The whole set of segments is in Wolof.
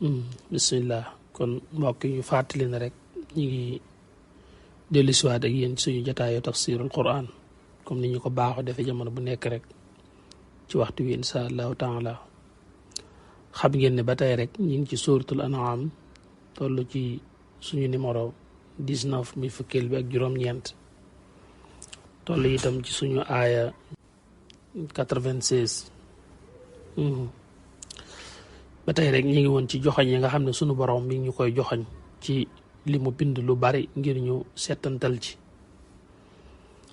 bismillah kon mbokk yu fàttali na rek ñi ngi dellusiwaat ak yéen suñu jotaayu tafsirul quran comme ni ñu ko baaxoo defee jamono bu nekk rek ci waxtu wi insha allahu taala xam ngeen ne ba tey rek ñi ngi ci suratul an'am toll ci suñu numéro 19 mi fukkeel bi ak juróom-ñeent toll itam ci suñu aaya 96 ba tey rek ñi ngi woon ci joxañ yi nga xam ne sunu borom mi ñu koy joxañ ci li mu bind lu bari ngir ñu settantal ci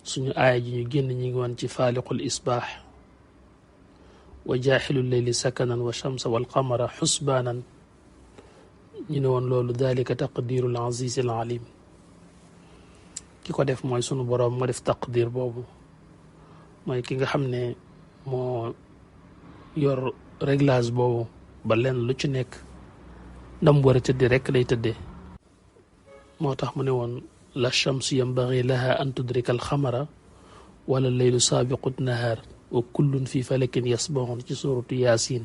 suñu aaya ji ñu génn ñi ngi woon ci faaliqul isbaax wa jaaxilul leyli sakanan wa shamsa wal qamara xusbaanan ñu ne woon loolu dalika taqdirul azizil alim ki ko def mooy sunu borom moo def taqdir boobu mooy ki nga xam ne moo yor réglage boobu ba leen lu ci nekk ndam war a tëdde rek lay tëddee moo tax mu ne woon la chamsu yambagi laha an tudrika alxamara wala leylu saabiqu nahaar wa kullun fi falakin yasbaxun ci suratu yaasin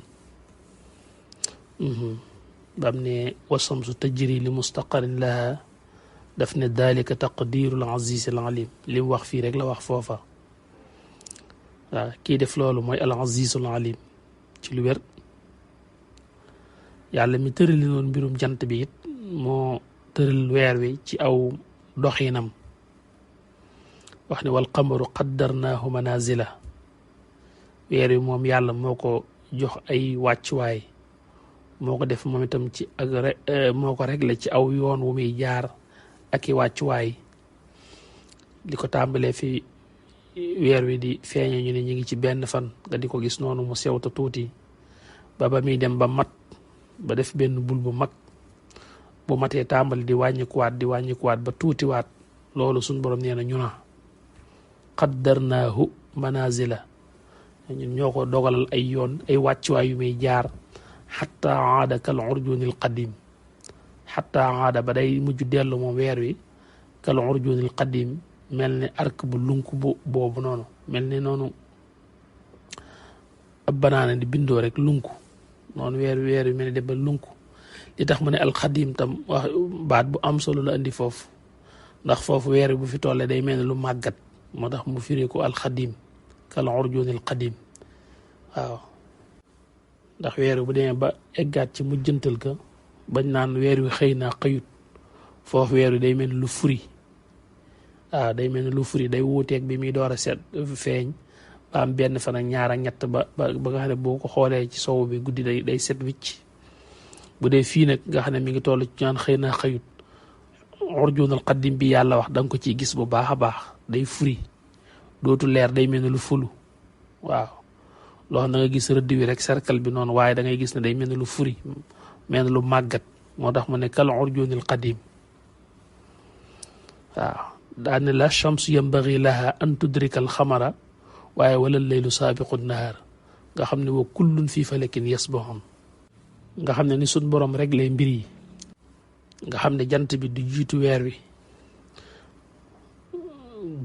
bam ne wa chamsu tajri li mustaqarin laha daf ne dalika taqdirul aziz al alim li mu wax fii rek la wax foofa waaw kii def loolu mooy al azizul alim ci lu wér yàlla mi tërali noonu mbirum jant bi it moo tëral weer wi ci aw doxinam wax ne wal qamaru qaddarnaahu manazila weer wi moom yàlla moo ko jox ay wàccuwaay moo ko def moom itam ci ak moo ko réglé ci aw yoon wu muy jaar ak i wàccuwaay li ko tàmbalee fi weer wi di feeñe ñu ne ñu ngi ci benn fan nga di ko gis noonu mu sewta tuuti ba muy dem ba mat ba def benn bul bu mag bu matee tàmbali di wàññikuwaat ba tuutiwaat loolu suñ borom nee na ñu na qaddarnaahu manazila ñun ñoo ko dogalal ay yoon ay wàccuwaay yu muy jaar xatta aada kal urjunil qadim xatta aada ba day mujj dellu moom weer wi kal urjunil qadim mel ni arc bu lunk boobu noonu mel ni noonu ab banaana di bindoo rek lunk noonu weer wi mel ni dem ba lunk li tax mu ne alxadim tam wax baat bu am solo la indi foofu ndax foofu weer wi bu fi tollee day mel ni lu màggat moo tax mu firi ko alxadim kal urjunil qadim waaw ndax weer wi bu demee ba eggaat ci mujjantal ka bañ naan weer wi xëy naa xëyut foofu weer wi day mel ni lu furi waaw day mel ni lu furi day wuuteeg bi muy door a set feeñ ba am benn fan ak ñaar ak ñett ba nga xam ne boo ko xoolee ci sow bi guddi day set wicc bu dee fii nag nga xam ne mi ngi toll ci ñaan xëy naa xëyut urjunal qadim bi yàlla wax da nga ko ciy gis bu baax a baax day furi dootu leer day mel ni lu fulu waaw loo xam da nga gis rëdd wi rek cercle bi noonu waaye da ngay gis ne day mel ni lu furi mel ni lu màggat moo tax mu ne kal urjunil qadim waaw daane la chamsu yambagi laha an tudrika al xamara waaye wala leylu saabiqu nahaar nga xam ne wa kullun fii falakin yasbaxun nga xam ne ni suñ borom rek lay mbir yi nga xam ne jant bi du jiitu weer wi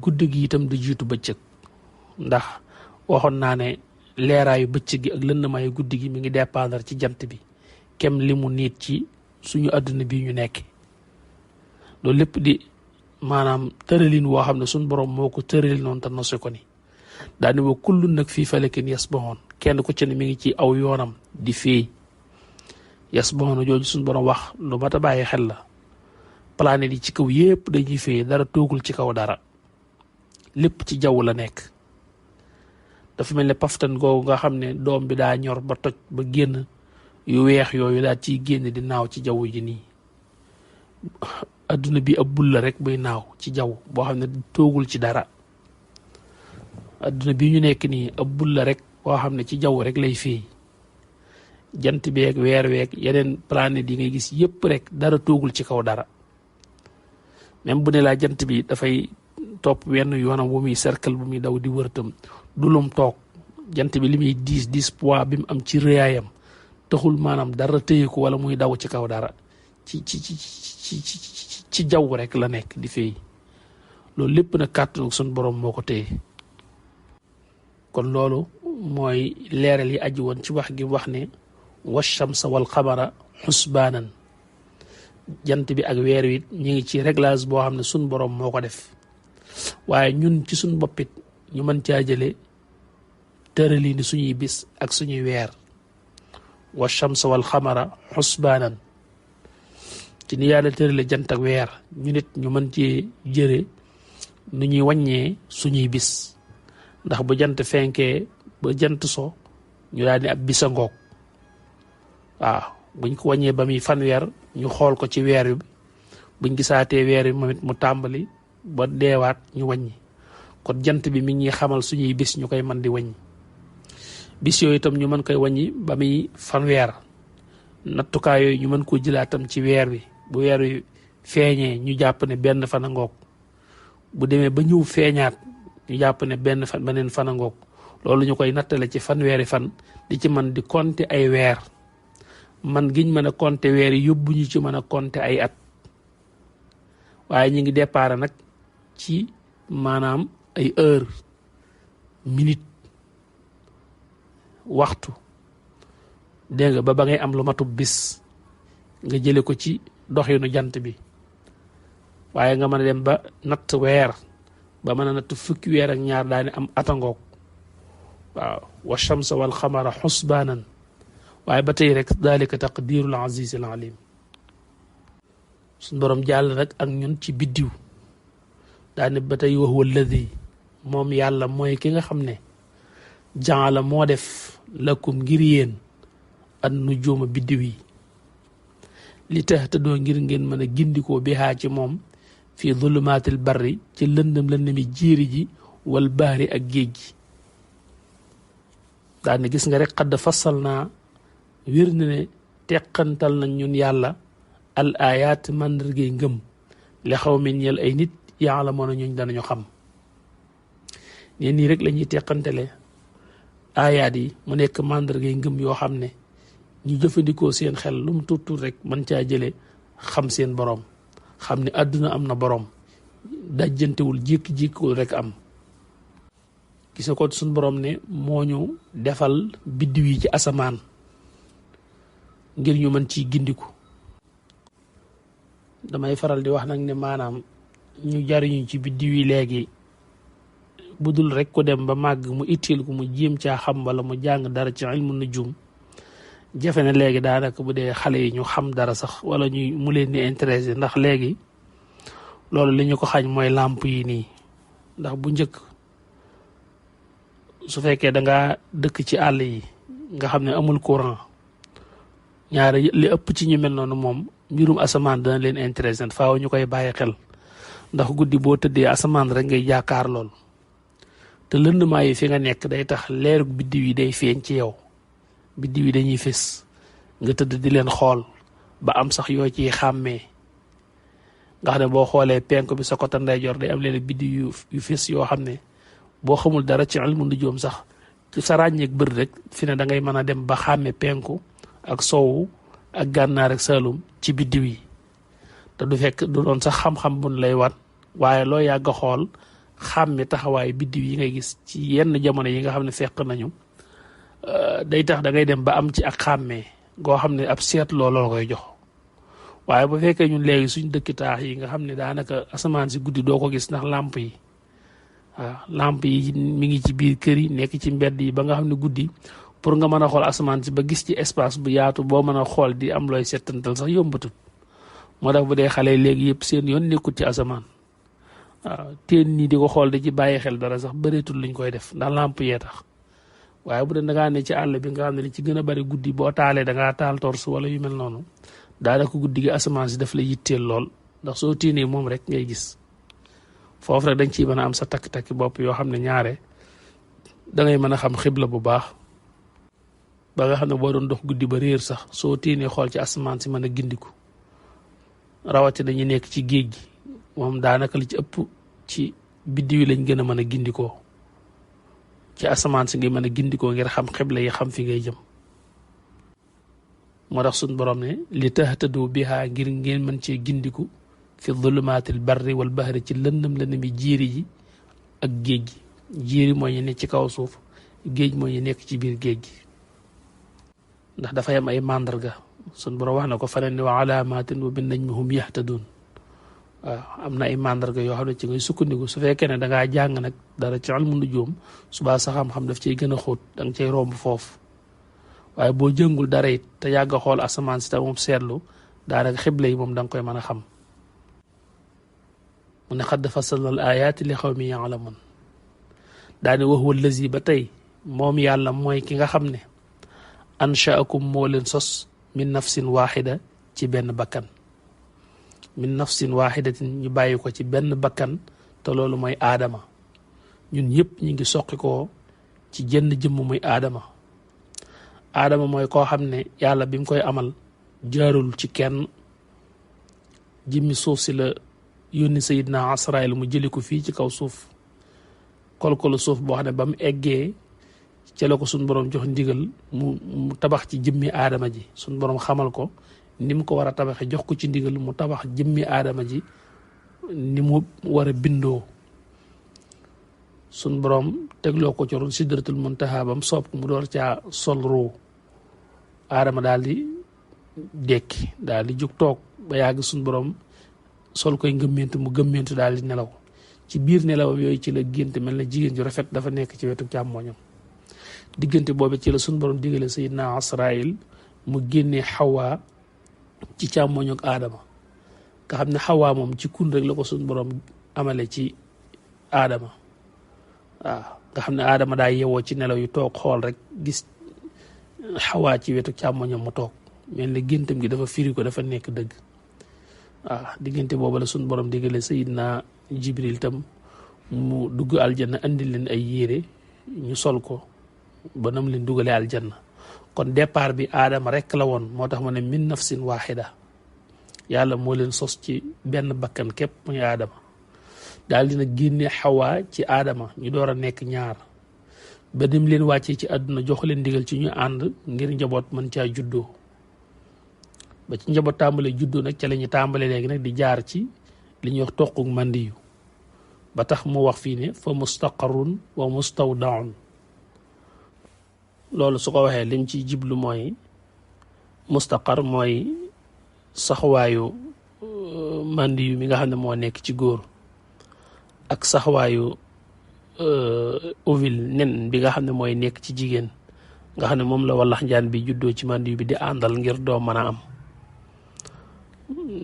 guddi gi itam du jiitu bëccëg ndax waxoon naa ne leeraayu bëccëg gi ak lëndamaayu guddi gi mi ngi dépendre ci jant bi kem li mu niit ci suñu àdduna bi ñu nekk loolu lépp di maanaam tëralin woo xam ne suñ borom moo ko tëralin noonu te nosu ko ni daane wa kullun nag fii falakin yasbaxoon kenn ku ci ne mi ngi ci aw yoonam di fii yasbaxoon jooju suñ borom wax lu mat a bàyyi xel la planète yi ci kaw yépp dañuy fii dara toogul ci kaw dara lépp ci jaww la nekk dafa mel ne paftan googu nga xam ne doom bi daa ñor ba toj ba génn yu weex yooyu daal ciy génn di naaw ci jaww ji nii adduna bi ab bul la rek buy naaw ci jaww boo xam ne toogul ci dara adduna bi ñu nekk nii ab bul la rek boo xam ne ci jaww rek lay fii jant beeg weer weeg yeneen planète yi ngay gis yépp rek dara toogul ci kaw dara même bu ne laa jant bi dafay topp wenn yoonam bu muy cercle bu muy daw di wërtam du lum toog jant bi li muy diis poids bi mu am ci rëyaayam taxul maanaam dara téye ko wala muy daw ci kaw dara ci jaww rek la nekk di fay loolu lépp nag kàttanu sun borom moo ko téye kon loolu mooy leeral yi aji woon ci wax gi wax ne wa shamsa wal qamara xusbaanan jant bi ak weer wi ñu ngi ci réglage boo xam ne suñ borom moo ko def waaye ñun ci suñ boppit ñu mën caa jële tërali ni suñuy bis ak suñuy weer wa shamsa wal xamara xusbaanan ci ni yàlla tërale jant ak weer ñu nit ñu mën ci jëre nu ñuy wàññee suñuy bis ndax bu jant fenkee ba jant so ñu daal ni ab bisa ngoog waaw buñ ko wàññee ba muy fanweer ñu xool ko ci weer bi buñ gisaatee weer bi moom it mu tàmbali ba deewaat ñu wàññi kon jant bi mi ngi xamal suñuy bis ñu koy mën di wàññi bis yooyu itam ñu mën koy wàññi ba muy fanweer nattukaay yooyu ñu mën koo jëlaatam ci weer bi bu weer wi feeñee ñu jàpp ne benn fan a ngoog bu demee ba ñëw feeñaat ñu jàpp ne beneen fan a ngoog loolu ñu koy nattale ci fanweeri fan di ci mën di compter ay weer man giñ mën a compter weer yi yóbbu ñu ci mën a compter ay at waaye ñu ngi départ nag ci maanaam ay heure minute waxtu dégg nga ba ngay am lu matub bis nga jële ko ci doxinu jant bi waaye nga mën a dem ba natt weer ba mën a natt fukki weer ak ñaar daani am atangoog waaw wa shamsa wal xamara xusbaanan waaye ba tey rek dalika taqdirul aziz al alim suñ borom jàll nag ak ñun ci biddiw daane ba tey wa huwa alladi moom yàlla mooy ki nga xam ne jaala moo def lakum ngir yéen an nujuuma biddiw yi li tahtadoo ngir ngeen mën a gindikoo bihaa ci moom fii zulumaatil barri ci lëndami jiiri ji wal bahri ak géej gi daane gis nga rek xadd fasal naa wér na ne teqantal nañ ñun yàlla al ayat màndargay ngëm li xaw mi ñeel ay nit yàlla mën a ñuñ danañu xam ne nii rek la ñuy teqantale ayaat yi mu nekk màndargay ngëm yoo xam ne ñu jëfandikoo seen xel lu mu tuut tuut rek mën caa jële xam seen boroom xam ne àdduna am na boroom dajjantewul jékki-jékkiwul rek am gis ko suñ boroom ne moo ñu defal biddiw yi ci asamaan ngir ñu mën ciy gindiku damay faral di wax nag ne maanaam ñu jariñu ci biddiw yi léegi bu dul rek ko dem ba màgg mu itteel ko mu jéem caa xam wala mu jàng dara ci ilmu nujum jafe na léegi daanaka bu dee xale yi ñu xam dara sax wala ñuy mu leen di intéressé ndax léegi loolu li ñu ko xañ mooy làmp yi nii ndax bu njëkk su fekkee da nga dëkk ci àll yi nga xam ne amul courant ñaare li ëpp ci ñu mel noonu moom mbirum asamaan dana leen intéressé faaw ñu koy bàyyi xel ndax guddi boo tëddee asamaan rek ngay jàkkaar lool te lëndmaa yi fi nga nekk day tax leerug biddiw yi day feeñ ci yow biddiw yi dañuy fés nga tëdd di leen xool ba am sax yoo ciy xàmmee nga xam ne boo xoolee penk bi sa côté ndeyjoor day am leen biddiw yu fés yoo xam ne boo xamul dara ci ilmu nujum sax ci sa ràññeek bër rek fi ne da ngay mën a dem ba xàmme penku ak sowu ak gànnaar ak saalum ci biddiw yi te du fekk du doon sax xam-xam buñ lay wan waaye loo yàgg a xool xàmme taxawaayu biddiw yi ngay gis ci yenn jamono yi nga xam ne fekk nañu day tax da ngay dem ba am ci ak xàmmee goo xam ne ab seet looloo koy jox waaye bu fekkee ñun léegi suñ dëkki taax yi nga xam ne daanaka asamaan si guddi doo ko gis ndax làmp yi waaw làmp yi mi ngi ci biir kër yi nekk ci mbedd yi ba nga xam ne guddi pour nga mën a xool asamaan si ba gis ci espace bu yaatu boo mën a xool di am looy settantal sax yombatut moo tax bu dee xale léegi yëpp seen yoon nekkut ci asamaan waaw teen nii di ko xool di ci bàyyi xel dara sax bëreetul luñ koy def ndax làmp yee tax waaye bu dee da ngaa ne ci àll bi nga xam ne li ci gën a bari guddi boo taalee da ngaa taal torse wala yu mel noonu daanaka guddi gi asamaan si daf la yitteel lool ndax soo tiinee moom rek ngay gis foofu rek dañ ciy mën a am sa takk-takki bopp yoo xam ne ñaare da ngay mën a xam xibla bu baax ba nga xam ne boo doon dox guddi ba réer sax soo tiinee xool ci asamaan si mën a gindiku rawatina ñu nekk ci géej gi moom daanaka li ci ëpp ci biddiw yi lañ gën a mën a gindikoo ci asamaan si ngay mën a gindikoo ngir xam xibla yi xam fi ngay jëm moo tax suñ borom ne li tahtadu biha ngir ngeen mën cee gindiku fi zulumaatil barri wal bahri ci lëndëm mi jiiri ji ak géej gi jiiri mooy ñu nekk ci kaw suuf géej mooy ñu nekk ci biir géej gi ndax dafay am ay màndarga sun borom wax na ko faneen ne wa alaamaatin wa bin najmi hum yahtadun waaw am na ay mandarga yoo xam ne ci ngay sukkandiku su fekkee ne da ngaa jàng nag dara ci ilmu nujum subaa sa xam-xam daf cay gën a xóot da nga cay romb foofu waaye boo jëngul dara it te yàgg a xool asamaan si te moom seetlu daanaka xibla yi moom da nga koy mën a xam mu ne xadd fasalna al ayaati li xawmi yaalamun daane wax huwa allazi ba tey moom yàlla mooy ki nga xam ne anshaakum moo leen sos min nafsin waaxida ci benn bakkan min nafsin waaxidatin ñu bàyyi ko ci benn bakkan te loolu mooy aadama ñun ñëpp ñu ngi soqi ko ci jenn jëmm muy aadama aadama mooy koo xam ne yàlla bi mu koy amal jaarul ci kenn jëmmi suuf si la yónni sayidna Asraayil mu jëli ko fii ci kaw suuf kolkolu suuf boo xam ne ba mu eggee ca la ko suñ boroom jox ndigal mu tabax ci jëmmi aadama ji suñ boroom xamal ko ni mu ko war a tabaxe jox ko ci ndigal mu tabax jëmmi aadama ji ni mu war a bindoo suñ boroom tegloo ko ci ron sidratul muntaha bam soob ko mu door caa sol ruu aadama daal di dekki daal di jug toog ba yàgg suñ boroom sol koy ngëmmentu mu gëmmentu daal di nelaw ci biir nelawam yooyu ci la gént mel na jigéen ju rafet dafa nekk ci wetu càmmoñam diggante boobu ci la suñ boroom digale sayidna Asraayil mu génnee Xawaa ci càmmoñu ak aadama nga xam ne Xawaa moom ci kun rek la ko suñ boroom amale ci aadama waaw nga xam ne aadama daa yewoo ci nelaw yu toog xool rek gis Xawaa ci wetu càmmoñam mu toog mel ne géntam gi dafa firi ko dafa nekk dëgg waaw diggante boobu la suñ boroom digale sayidna Jibril tam mu dugg aljanna andi leen ay yére ñu sol ko ba nam leen dugalee aljanna kon départ bi aadama rek la woon moo tax mu ne min nafsin waaxida yàlla moo leen sos ci benn bakkan képp muy aadama daal dina génne Xawaa ci aadama ñu door a nekk ñaar ba dem leen wàccee ci àdduna jox leen ndigal ci ñu ànd ngir njaboot mën caa juddoo ba ci njaboot tàmbalee juddoo nag ca la ñu tàmbalee léegi nag di jaar ci li ñuy wax toquk mandiyu ba tax mu wax fii ne fa mustaqarrun wa mustawdaun loolu su ko waxee lim ci jiblu mooy mustaqar mooy saxwaayu mandiyu mi nga xam ne moo nekk ci góor ak saxwaayu ovule nen bi nga xam ne mooy nekk ci jigéen nga xam ne moom la wallax njaan bi juddoo ci mandiyu bi di àndal ngir doo mën a am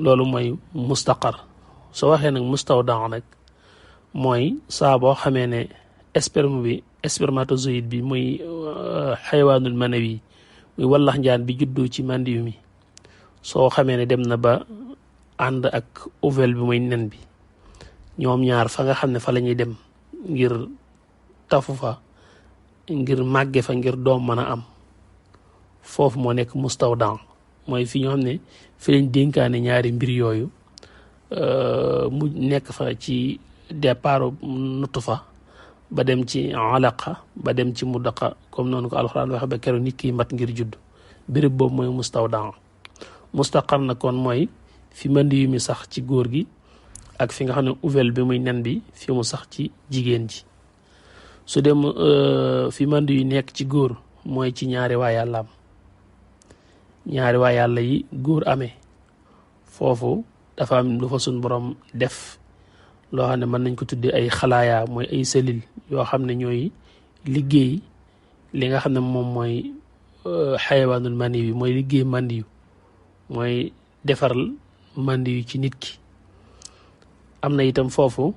loolu mooy mustaqar soo waxee nag mustawdaa nag mooy saa boo xamee ne sperme bi spermatozoïde bi muy xayawaanul manawi muy wallax njaan bi juddoo ci mandiyu mi soo xamee ne dem na ba ànd ak ovule bi muy nen bi ñoom ñaar fa nga xam ne fa la ñuy dem ngir tafu fa ngir màgge fa ngir doom mën a am foofu moo nekk mustawdaa mooy fi ñoo xam ne fi lañ dénkaane ñaari mbir yooyu mu nekk fa ci départ nutfa ba dem ci alaqa ba dem ci mudaqa comme noonu ko alxuraan waxe ba keroog nit ki mat ngir judd béréb boobu mooy mustawdaa mustaqar na kon mooy fi mandi yu mi sax ci góor gi ak fi nga xam ne ovule bi muy nen bi fi mu sax ci jigéen ji su dem fi mandi yu nekk ci góor mooy ci ñaari waa yàllaam ñaari waa yàlla yi góor amee foofu dafa am lu fa suñ borom def loo xam ne mën nañ ko tuddee ay xalaaya mooy ay cellules yoo xam ne ñooy liggéey li nga xam ne moom mooy xayawaanul mani bi mooy liggéey mandi yu mooy defar mandi yu ci nit ki am na itam foofu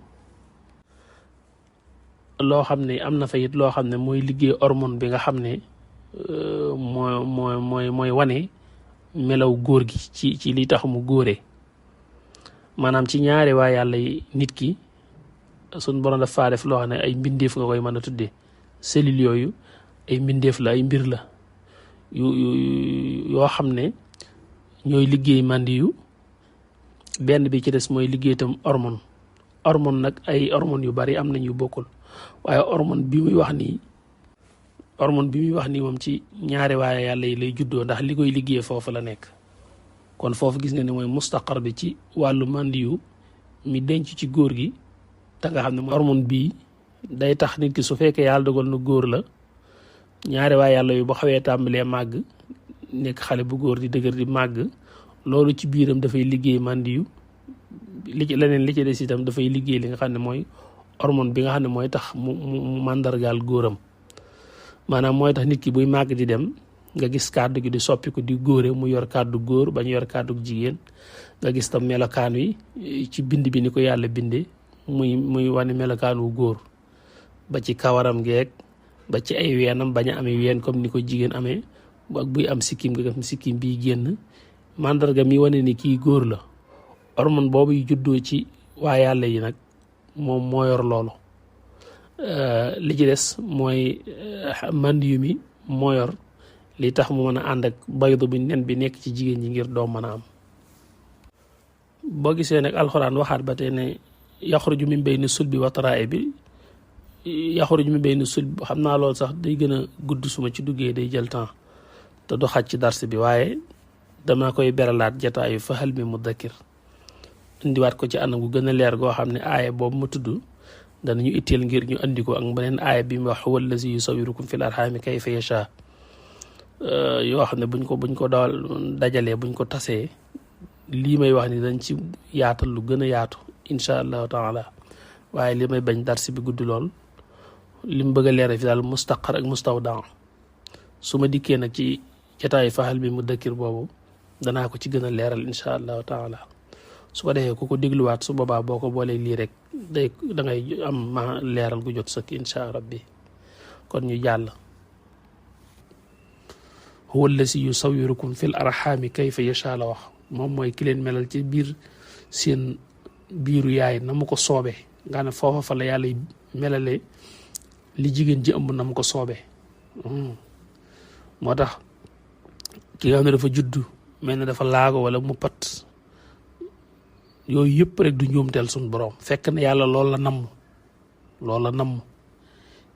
loo xam ne am na fa it loo xam ne mooy liggéey hormone bi nga xam ne mooy wane melaw góor gi ci li tax mu góore maanaam ci ñaari waa yàlla yi nit ki suñ borom daf faa def loo xam ne ay mbindeef nga koy mën a tuddee cellules yooyu ay mbindeef la ay mbir la yoo xam ne ñooy liggéey mandi yu benn bi ci des mooy liggéey itam hormone nag ay hormone yu bari am nañ yu bokkul waaye hormone bi muy wax nii moom ci ñaari waaye yàlla yi lay juddoo ndax li koy liggéey foofu la nekk kon foofu gis nga ne mooy mustaqar bi ci wàllu mandiyu mi denc ci góor gi te nga xam ne hormone bii day tax nit ki su fekkee yàlla dogal na góor la ñaari waaye yàlla yu ba xawee tàmbalee màgg nekk xale bu góor di dëgër di màgg loolu ci biiram dafay liggéey màndiyu li ci leneen li ci des itam dafay liggéey li nga xam ne mooy hormone bi nga xam ne mooy tax mu màndargaal góoram maanaam mooy tax nit ki buy màgg di dem nga gis kàddu gi di soppiku di góore mu yor kàddu góor ba ñu yor kàddu jigéen nga gis tam melokaan wi ci bind bi ni ko yàlla binde muy wane melokaan wu góor ba ci kawaram geeg ba ci ay weenam bañ a amee ween comme ni ko jigéen amee ak buy am sikkim nga gis sikkim bii génn mandarga mi wane ni kii góor la hormone boobu yu juddoo ci waa yàlla yi nag moom moo yor loolu li ci des mooy mandiyu mi moo yor li tax mu mën a ànd ak baydu bi nen bi nekk ci jigéen ji ngir doom mën a am boo gisee nag alxuraan waxaat ba tey ne yaxruju min bayni sulbi wa taraa'ibi yaxruju min bayni sulbi xam naa loolu sax day gën a gudd suma ci duggee day jël temps te du xaj ci dars bi waaye dama koy beralaat jataayu fa hal mi mudakkir indiwaat ko ci anam gu gën a leer goo xam ne aaya boobu ma tudd danañu itteel ngir ñu andi ko ak beneen aaya bi mu wax huwa allazi yusawirukum fil arhami kayfa yasha yoo xam ne buñ ko dawal dajalee buñ ko tasee lii may wax ni dañ ci yaatal lu gën a yaatu insha allahu taala waaye li may bañ dars bi gudd lool li mu bëgg a leeral fi daal mustaqar ak mustawdaa su ma dikkee nag ci jataayu fa hal mi mudakkir boobu danaa ko ci gën a leeral insha allahu taala su ko defee ku ko dégluwaat su boobaa boo ko boolee lii rek da ngay am ma leeral gu jot sëkk insha rabbi kon ñu jàll huwa allazi yusawirukum fil arhami kayfa yasha la wax moom mooy ki leen melal ci biir seen biiru yaay na mu ko soobee nga ne foofa fa la yàlla melale li jigéen ji ëmb na mu ko soobee moo tax ki nga xam ne dafa juddu mel ne dafa laago wala mu pat yooyu yëpp rek du njuumteel suñ borom fekk na yàlla loolu la namm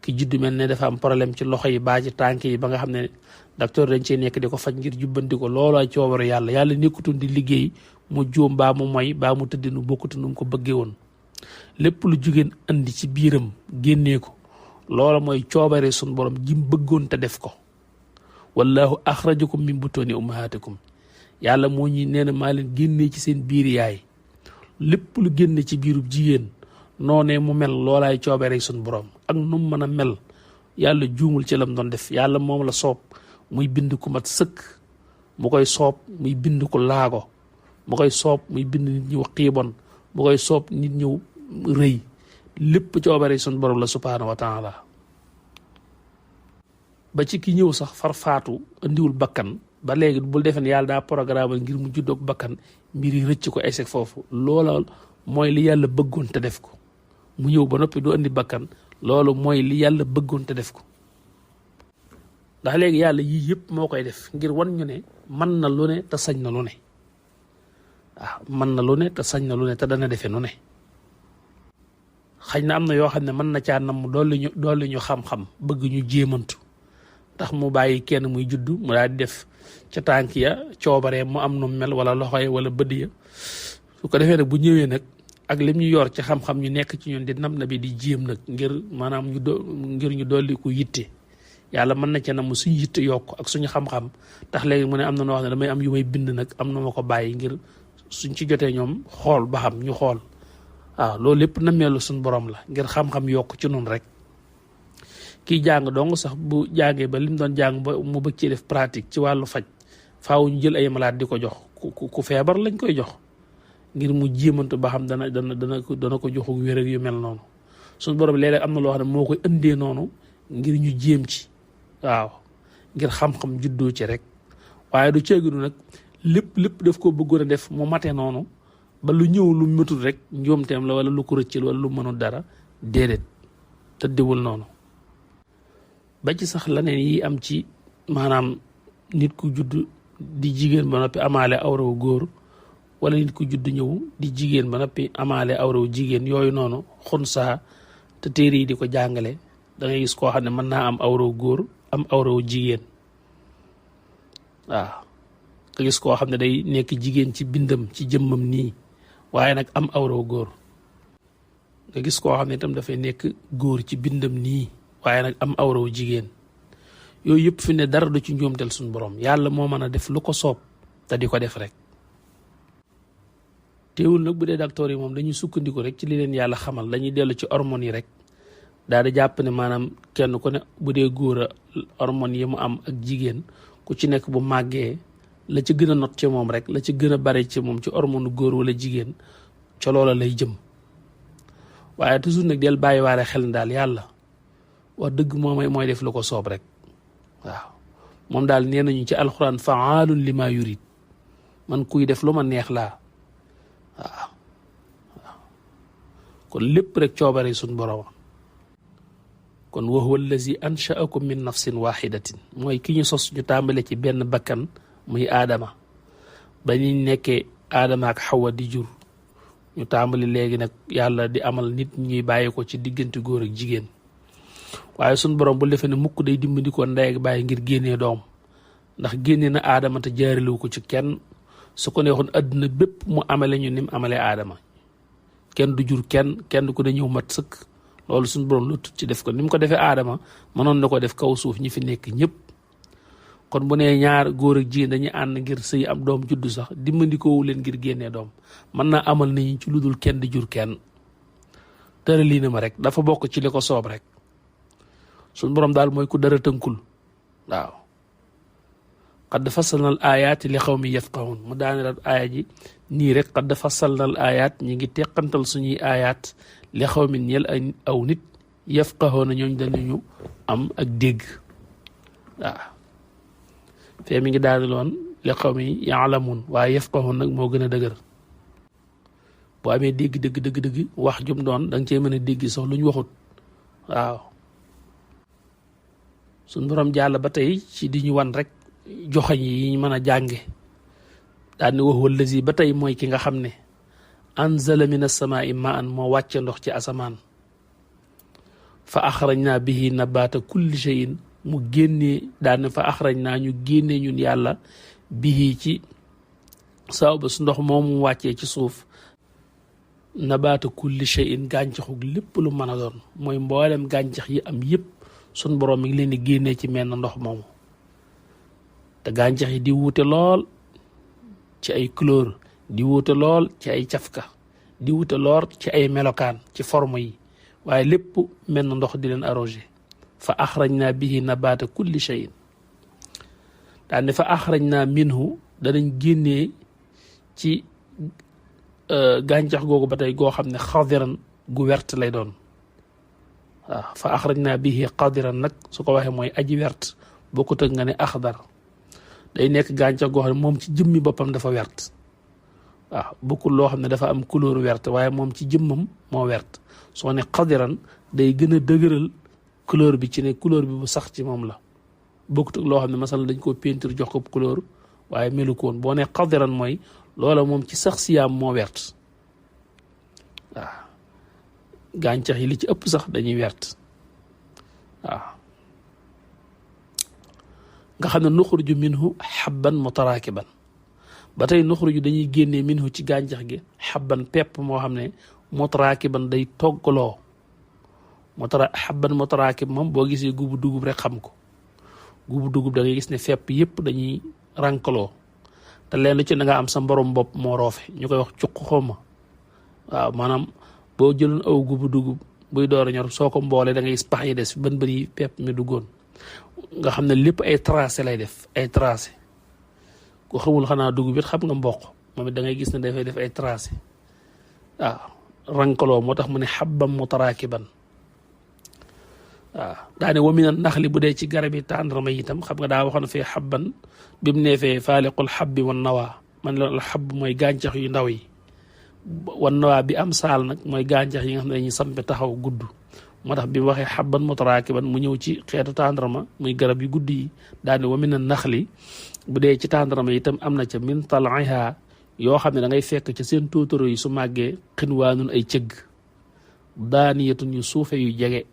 ki juddu mel ne dafa am problème ci loxo yi baa ci tànk yi ba nga xam ne docteur dañ cee nekk di ko faj ngir jubbanti ko loolu ay coobaru yàlla nekkutoon di liggéey mu juum baa mu moy baa mu tëdd nu bokkut nu mu ko bëggee woon lépp lu jigéen andi ci biiram génnee ko loola mooy coobare suñ borom jim bëggoon te def ko wallahu axrajakum min butooni ummahatikum yàlla moo ñi nee na maa leen génnee ci seen biir yaay lépp lu génne ci biirub jigéen noonee mu mel loolaay coobare suñ borom ak nu mu mën a mel yàlla juumul ci lam doon def yàlla moom la soob muy bind ku mat sëkk mu koy soob muy bind ku laago mu koy soob muy bind nit ñi xiibon mu koy soob nit ñëw rëy lépp coobare suñ borom la subhaanahu wa taala ba ci ki ñëw sax far faatu andiwul bakkan ba léegi bul defen yàlla daa programme ngir mu juddoog bakkan mbir yi rëcc ko échec foofu loola mooy li yàlla bëggoon te def ko mu ñëw ba noppi du andi bakkan loolu mooy li yàlla bëggoon te def ko ndax léegi yàlla yii yëpp moo koy def ngir wan ñu ne mën na lu ne te sañ na lu ne waaw mën na lu ne te sañ na lu ne te dana defe nu ne xañ na am na yoo xam ne mën na caa nam dolli ñu xam-xam bëgg ñu jéemantu tax mu bàyyi kenn muy juddu mu daal di def ca tànk ya coobaree mu am nu mel wala loxo ya wala bëdd ya su ko defee nag bu ñëwee nag ak lim ñu yor ci xam-xam ñu nekk ci ñun di nam na bi di jéem nag ngir maanaam ngir ñu dolli ko yitte yàlla mën na ca nam suñu yitte yokk ak suñu xam-xam tax léegi mu ne am na noo xam ne damay am yu may bind nag am na ma ko bàyyi ngir suñ ci jotee ñoom xool ba xam ñu xool waaw loolu lépp nameelu suñ borom la ngir xam-xam yokk ci nun rek kii jàng dong sax bu jàngee ba lim doon jàng ba mu bëgg ci def pratique ci wàllu faj faaw ñu jël ay malade di ko jox ku feebar lañ koy jox ngir mu jéemantu ba xam dana ko joxu wér ak yu mel noonu suñ borom léeg-léeg am na loo xam ne moo koy indee noonu ngir ñu jéem ci waaw ngir xam-xam juddoo ci rek waaye du ceeginu nag lépp daf ko bëggoon a def mu mate noonu ba lu ñëw lu matul rek njoomteem la wala lu ko rëccil wala lu mënul dara déedéet tëddewul noonu ba ci sax leneen yi am ci maanaam nit ku judd di jigéen ba noppi amaale awrawu góor wala nit ku judd ñëw di jigéen ba noppi amaale awrawu jigéen yooyu noonu xunsaa te téere yi di ko jàngale da ngay gis koo xam ne mën naa am awrawu góor am awrawu jigéen waaw nga gis koo xam ne day nekk jigéen ci bindam ci jëmmam nii waaye nag am awrawu góor nga gis koo xam ne itam dafay nekk góor ci bindam nii waaye nag am awrawu jigéen yooyu yëpp fi ne dara du ci njuumteel suñu borom yàlla moo mën a def lu ko soob te di ko def rek. teewul nag bu dee docteur yi moom dañuy sukkandiku rek ci li leen yàlla xamal dañuy dellu ci hormones yi rek daal di jàpp ne maanaam kenn ku ne bu dee góor a hormones yi mu am ak jigéen ku ci nekk bu màggee la ci gën a not ci moom rek la ci gën a bari ci moom ci hormone góor wala jigéen ca loola lay jëm. waaye toujours nag del bàyyi waare xel ne daal yàlla wax dëgg mooy def lu ko soob rek waaw moom daal nee nañu ci alxuraan faalun li ma yurid man kuy def lu ma neex laa waaw kon lépp rek coobare suñ borom kon wa huwa allazi anshaakum min nafsin waxidatin mooy ki ñu sos ñu tàmbale ci benn bakkan muy aadama ba ñu nekkee aadama ak xawa di jur ñu tàmbali léegi nag yàlla di amal nit ñuy bàyyi ko ci diggante góor ak jigéen waaye suñ borom bu defee ne mukk day dimbali ko ndey ak bàyyi ngir génnee doom ndax génne na aadama te jaaralewu ko ci kenn su ko neexoon àdduna bépp mu amale ñu ni mu amalee aadama kenn du jur kenn ku ne ñëw mat sëkk loolu suñ borom lu tut ci def ko ni mu ko defee aadama mënoon na ko def kaw suuf ñi fi nekk ñëpp kon bu nee ñaar góor ak jigéen dañuy ànd ngir sëy am doom juddu sax dimbandikoowu leen ngir génnee doom mën naa amal nañu ci lu dul kenn di jur kenn tëralii na ma rek dafa bokk ci li ko soob rek suñ borom daal mooy ku dara tënkul waaw qad fassalna al ayaati li qawmi yafqahun mu daane lat aaya ji nii rek qad fassalna al ayaat ñi ngi teqantal suñuy ayaat li qawmin ñel aw nit yafqahuna ñooñ dañuñu am ak dégg waaw fee mi ngi daane loon li qawmi yaalamun waaye yafqahun nag moo gën a dëgër boo amee dégg dëgg wax jum doon da nga cee mën a dégg sax lu ñu waxut waaw suñ borom jàll ba tey ci di ñu wan rek joxañ yi ñu mën a jànge daal ne wa huwa allazi ba tey mooy ki nga xam ne anzala min as-samaa'i ma'an moo wàcce ndox ci asamaan fa axrajna bihi nabaata kulli shay'in mu génnee daal ne fa axrajna ñu génnee ñun yàlla bihi ci saw ba su ndox moomu wàccee ci suuf nabaata kulli shay'in gàncaxu lépp lu mën a doon mooy mboolem gàncax yi am yëpp sun borom mi ngi leen di génnee ci menn ndox moomu te gàncax yi di wuute lool ci ay couleur di wuute lool ci ay cafka di wuute lool ci ay melokaan ci forme yi waaye lépp menn ndox di leen arrosé fa axrajna bihi nabaata kulli shay'in daan ne fa axrajna minhu danañ génnee ci gàncax googu ba tey goo xam ne xadiran gu wert lay doon waaw fa axrajna bihi xadiran nag su ko waxee mooy aji wert bokkut ak nga ne axdar day nekk gàncax goo xam ne moom ci jëmmi boppam dafa wert waaw bokkul loo xam ne dafa am couleur wert waaye moom ci jëmmam moo wert soo ne xadiran day gën a dëgëral couleur bi ci ne couleur bi bu sax ci moom la bokkut ak loo xam ne masal dañ koo peinture jox ko couleur waaye melu ko woon boo ne xadiran mooy loola moom ci sax siyaam moo wert waaw gàncax yi li ci ëpp sax dañuy wert waaw nga xam ne nuxruju minhu xabban mutaraakiban ba tey nuxruju dañuy génnee minhu ci gàncax gi xabban pepp moo xam ne mutaraakiban day toggaloo xabban mutaraakib moom boo gisee gubu dugub rek xam ko gubu dugub da ngay gis ne fepp yëpp dañuy rankaloo te leen lu ci da nga am sa mborom bopp moo roofe ñu koy wax cuq xawma waaw maanaam boo jëloon aw gubu dugub buy door a ñor soo ko mboolee da ngay gis pax yi des bën bën yi pepp mi duggoon nga xam ne lépp ay tracé lay def ay tracé ku xamul xanaa dugub it xam nga mboq moom it da ngay gis ne dafay def ay tracé waaw rankaloo moo tax mu ne xabbam mutaraakiban waaw daane wa mina naxli bu dee ci garab yi tàndarma itam xam nga daa waxoon fee xabban bi mu neefee faaliqul xabbi wan nawaa man la xabb mooy gàncax yu ndaw yi wan nawaa bi am saal nag mooy gàncax yi nga xam ne dañuy sampe taxaw gudd moo tax bi mu waxee xabban mutaraakiban mu ñëw ci xeetu tàndarma muy garab yu gudd yi daane wa mina naxli bu dee ci tàndarma itam am na ca min tal'iha yoo xam ne da ngay fekk ca seen tóotoro yi su màggee xinwaanun ay cëgg daaniyatun yu suufe yu jege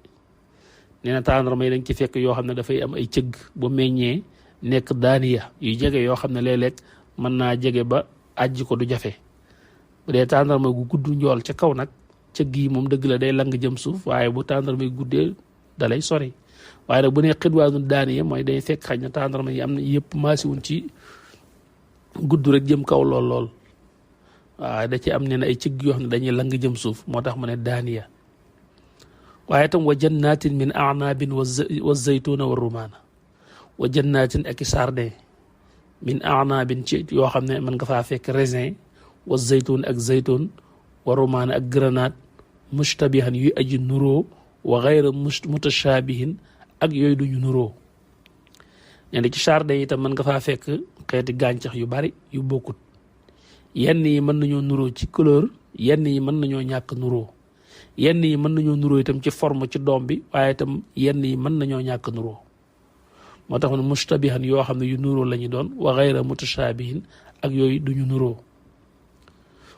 nee na tàndarma yi dañ ci fekk yoo xam ne dafay am ay cëgg bu meññee nekk daaniya yu jege yoo xam ne léeg-léeg mën naa jege ba àjji ko du jafe bu dee tàndarma gu gudd njool ca kaw nag cëgg yi moom dëgg la day lang jëm suuf waaye bu tàndarma yi guddee dalay sori waaye nag bu nee xidwaanu daaniya mooy day fekk xaj na tàndarma yi am na yëpp maasiwuñ ci gudd rek jëm kaw lool waaye da ci am ne ay cëgg yoo xam ne dañuy lang jëm suuf moo tax mu ne daaniya waaye tam wa jannatin min a'nabin wa zaytuna wa rumaana wa jannatin ak sardin min a'nabin ci yoo xam ne mën nga faa fekk raisin wa zaytun ak zaytun wa rumaana ak grenade mushtabihan yuy aji nuroo wa gayra mutashabihin ak yooyu duñu nuroo nee na ci jardin itam mën nga faa fekk xeeti gàncax yu bari yu bokkut yenn yi mën nañoo nuroo ci couleur yenn yi mën nañoo ñàkk nuroo yenn yi mën nañoo nuroo itam ci forme ci doom bi waaye itam yenn yi mën nañoo ñàkk nuroo moo tax ne mushtabihan yoo xam ne yu nuroo la ñu doon wa gayra mutashabihin ak yooyu duñu nuroo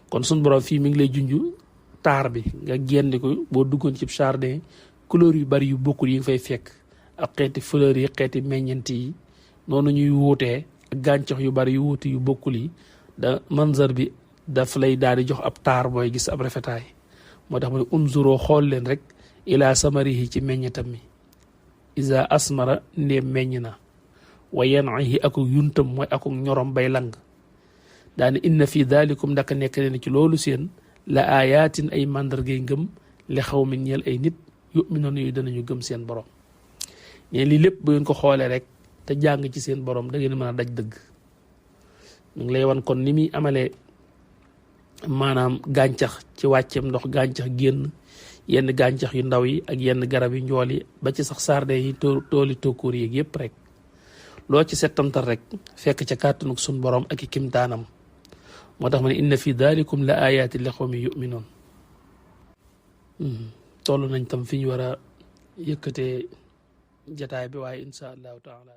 kon suñ borom fii mi ngi lay junj taar bi nga génn ko boo duggoon ci jardin couleur yu bari yu bokkul yi nga fay fekk ak xeeti fleur yi xeeti meññent yi noonu ñuy wuutee ak gàncax yu bari yu wuute yu bokkul yi da manzar bi daf lay daal di jox ab taar booy gis ab rafetaay moo tax mu ne unzuroo xool leen rek ila samarihi ci meññetam mi isa asmara ndéem meññ na wa yan'ihi akuk yuntam mooy akuk ñorom bay lang daane inna fi dalikum ndaka nekk leen ci loolu seen la ayatin ay màndargay ngëm li xaw min ñeel ay nit yu'minuuna yu danañu gëm seen borom ne lii lépp bu ngeen ko xoolee rek te jàng ci seen borom da ngeen mën a daj dëgg mu ngi lay wan kon ni muy amalee maanaam gàncax ci wàcceem ndox gàncax génn yenn gàncax yu ndaw yi ak yenn garab yu njool yi ba ci sax sarde yi tooli tokkóor yi yëpp rek loo ci settantal rek fekk ca kàttanuk sun borom ak i kimtaanam moo tax ma ne inna fi dalikum la ayaati li qawmi yu'minuun toll nañ tam fi ñu war a yëkkatee jataay bi waaye insha allahu taala